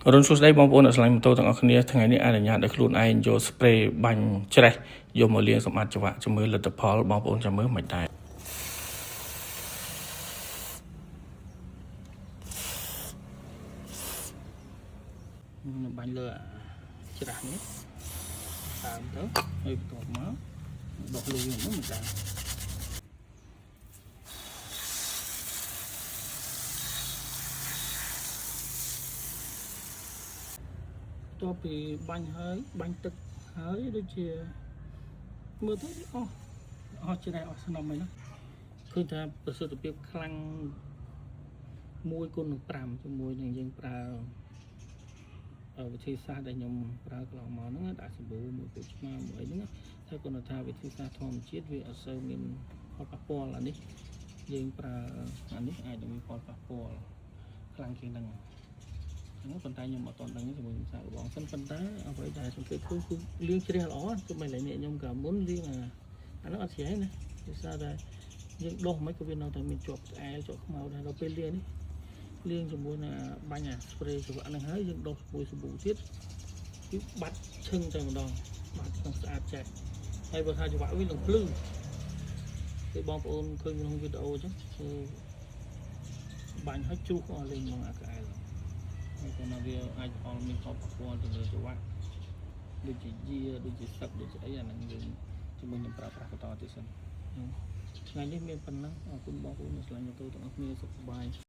រុនសួស្តីបងប្អូនអ្នកស្រឡាញ់ម៉ូតូទាំងអស់គ្នាថ្ងៃនេះអនុញ្ញាតឲ្យខ្លួនឯងយក spray បាញ់ច្រេះយកមកលាងសម្អាតច្រវាក់ជំរឿលទ្ធផលបងប្អូនចាំមើលមិនដែរ ខ្ញុំបាញ់លើអាច្រាស់នេះតាមទៅហើយបន្ទាប់មកដោះលុយហ្នឹងមិនដែរ តទៅពីបាញ់ហើយបាញ់ទឹកហើយដូចជាមើលទៅវាអស់អស់ច្រែះអស់ស្នំអីណាឃើញថាប្រសិទ្ធភាពខ្លាំង1គុណនឹង5ជាមួយនឹងយើងប្រើវិធីសាស្ត្រដែលខ្ញុំប្រើកន្លងមកហ្នឹងដាក់សាប៊ូមួយពូជឆ្មាមួយអីហ្នឹងតែគាត់ថាវិធីសាស្ត្រធម្មជាតិវាអត់សូវមានផលប៉ះពាល់អានេះយើងប្រើអានេះអាចនឹងមានផលប៉ះពាល់ខ្លាំងជាងហ្នឹង ហ្នឹងប៉ុន្តែខ្ញុំអត់ទាន់ដឹងទេជាមួយខ្ញុំសាកល្បងសិនប៉ុន្តែអ្វីដែលសង្កេតឃើញគឺលាងជ្រះល្អគឺមិនឡើយនេះខ្ញុំក៏មុនលាងអាអានោះអត់ជ្រះណាដោយសារតែយើងដោះមិនក៏វានៅតែមានជាប់ក្អែលជាប់ខ្មៅដែរដល់ពេលលាងនេះលាងជាមួយនឹងអាបាញ់អា spray ច្រវាក់ហ្នឹងហើយយើងដោះជាមួយសាប៊ូទៀតគឺបាត់ឈឹងតែម្ដងបាត់ក្នុងស្អាតចេះហើយបើថាច្រវាក់វានឹងភ្លឺគឺបងប្អូនឃើញក្នុងវីដេអូអញ្ចឹងគឺបាញ់ឲ្យជ្រុះអស់លេងហ្មងអាក្អែល ហើយគាត់ថាវាអាចផលមានផលប៉ះពាល់ទៅលើច្រវាក់ដូចជាយាដូចជាសឹកដូចជាអីអាហ្នឹងយើងជាមួយខ្ញុំប្រើប្រាស់បន្តទៀតសិនថ្ងៃនេះមានប៉ុណ្ណឹងអរគុណបងប្អូនអ្នកស្រឡាញ់ម៉ូតូទាំងអស់គ្នាសុខសប្បាយ។